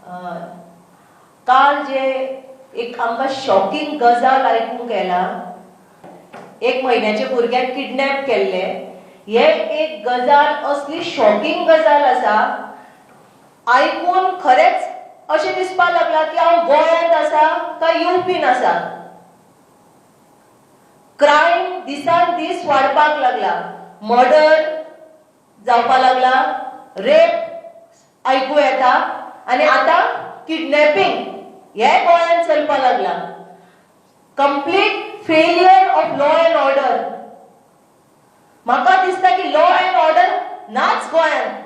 काल जे एक आमकां शॉकिंग गजाल आयकूंक येला, एक म्हयन्याच्या भुरग्याक किडनॅप केल्ले, हे एक गजाल असली शॉकिंग गजाल आसा, आयकून खरेंच अशें दिसपाक लागला की हांव गोंयांत आसा काय युपीन आसा. क्रायम दिसान दीस वाडपाक लागला, मर्डर जावपाक लागला, रेप आयकूं येता आनी आतां किडनॅपिंग हे गोंयांत चलपाक लागला. Complete failure of law and order. म्हाका दिसता की लॉ अँड ऑर्डर नाच गोंयांत.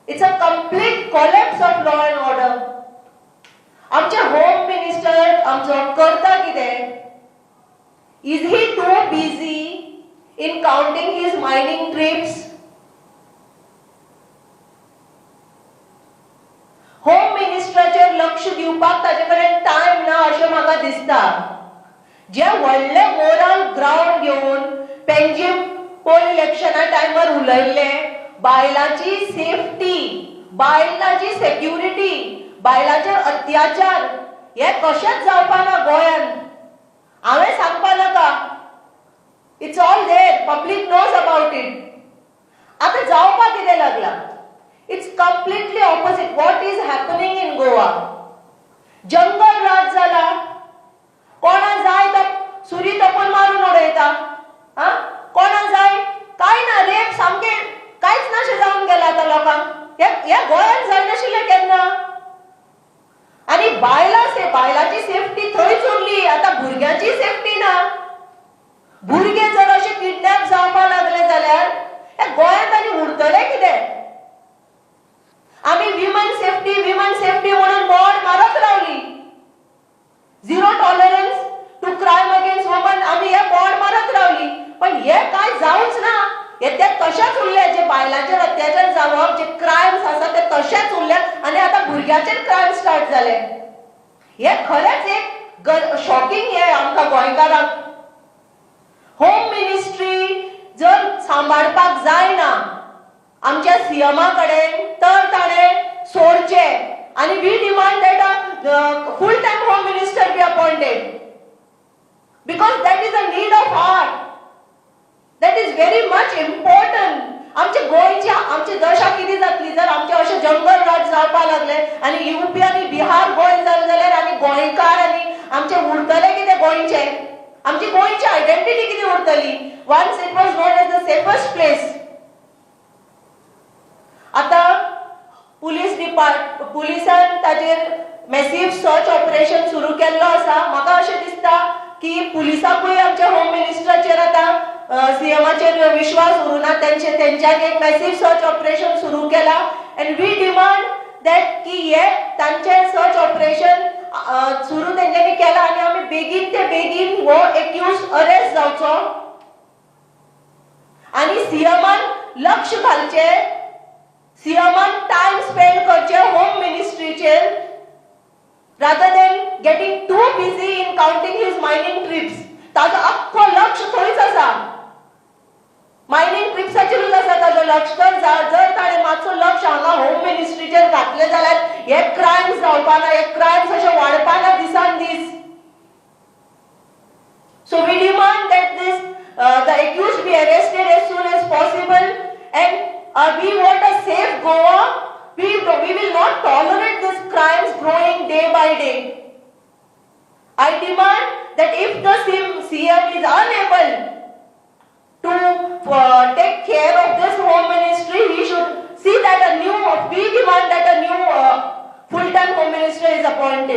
It's a complete collapse of law and order. आमचे होम मिनिस्टर आमचो करता कितें? Is he too busy in counting his mining trips? Home मिनिस्टराचेर लक्ष दिवपाक ताजे कडेन टायम ना अशें म्हाका दिसता. जे व्हडले मोरल ग्रावंड घेवन पेंजीम पोल इलेक्शना टायमार उलयल्ले, बायलांची सेफ्टी, बायलांची सेक्युरिटी, बायलांचेर अत्याचार हे कशेंच जावपा ना गोंयांत. हांवें सांगपा नाका, it's all there, public knows about it. आतां जावपाक कितें लागला? It's completely opposite what is happening in Goa. जंगल राज जाला, कोणा जाय तो सुरी तोपून मारून उडयता, आं, कोणा जाय कांय ना, रेप सामकें कांयच नाशें जावन गेलां आतां लोकांक. हे गोंयांत जायनाशिल्लें केन्ना. आनी बायलां बायलांची सेफ्टी थंयच उरली, आतां भुरग्यांची सेफ्टी ना. भुरगे जर अशे किडनॅप जावपाक लागले जाल्यार हे गोंयांत आनी उरतले कितें? आमी विमन सेफ्टी विमन सेफ्टी म्हणून बोर्ड मारत रावली, zero tolerance to crime against woman आमी हे बोर्ड मारत रावली, पण हे काय जावच ना. हे ते तशेंच उरले, जे बायलांचेर अत्याचार जावप, जे क्रायम्स आसा ते तशेंच उरले आनी आतां भुरग्यांचेर क्रायम स्टार्ट जाले. हे खरेंच एक शॉकिंग हे आमकां गोंयकारांक. होम मिनिस्ट्री जर सांबाळपाक जायना आमच्या सीएमा कडेन तर ताणें सोडचें आनी we demand that a full time home minister be appointed, because that is a need of hour, that is very much important. आमचे गोंयची आमची दशा कितें जातली जर आमचे अशें जंगल राज जावपाक लागले आनी युपी आनी बिहार गोंय जालें जाल्यार आनी गोंयकार आनी आमचे उरतले कितें गोंयचे? आमची गोंयची आयडेंटिटी कितें उरतली? Once it was known as the safest place. आतां पुलीस डिपार्ट पुलिसान ताजेर मॅसीव सर्च ऑपरेशन सुरू केल्लो आसा. म्हाका अशें दिसता की पुलिसाकूय आमच्या होम मिनिस्टराचेर आतां सीएमाचेर विश्वास उरूना. तेंचे तेंच्यांनी एक मॅसीव सर्च ऑपरेशन सुरू केला and we demand that की हे तांचे सर्च ऑपरेशन सुरू तेंच्यांनी केला आनी आमी बेगीन ते बेगीन हो एक्यूज अरेस्ट जावचो आनी सीएमान लक्ष घालचें, सीएमान टायम स्पेंड करचे home मिनिस्ट्रीचेर rather than getting too busy in counting his mining trips. ताजो अख्खो लक्ष थंयच आसा, मायनिंग ट्रिप्साचेरूच आसा ताजो लक्ष. तर जर ताणें मातसो लक्ष हांगा होम मिनिस्ट्रीचेर घातलें जाल्यार हे क्रायम्स जावपाना, हे क्रायम्स अशे वाडपाना दिसान दीस. So we demand that this the accused be arrested as soon as possible and we want a safe Goa. We will not tolerate these crimes growing day by day. I demand that if the CM is unable to take care of this home ministry, he should see that a new, we demand that a new full-time home minister is appointed.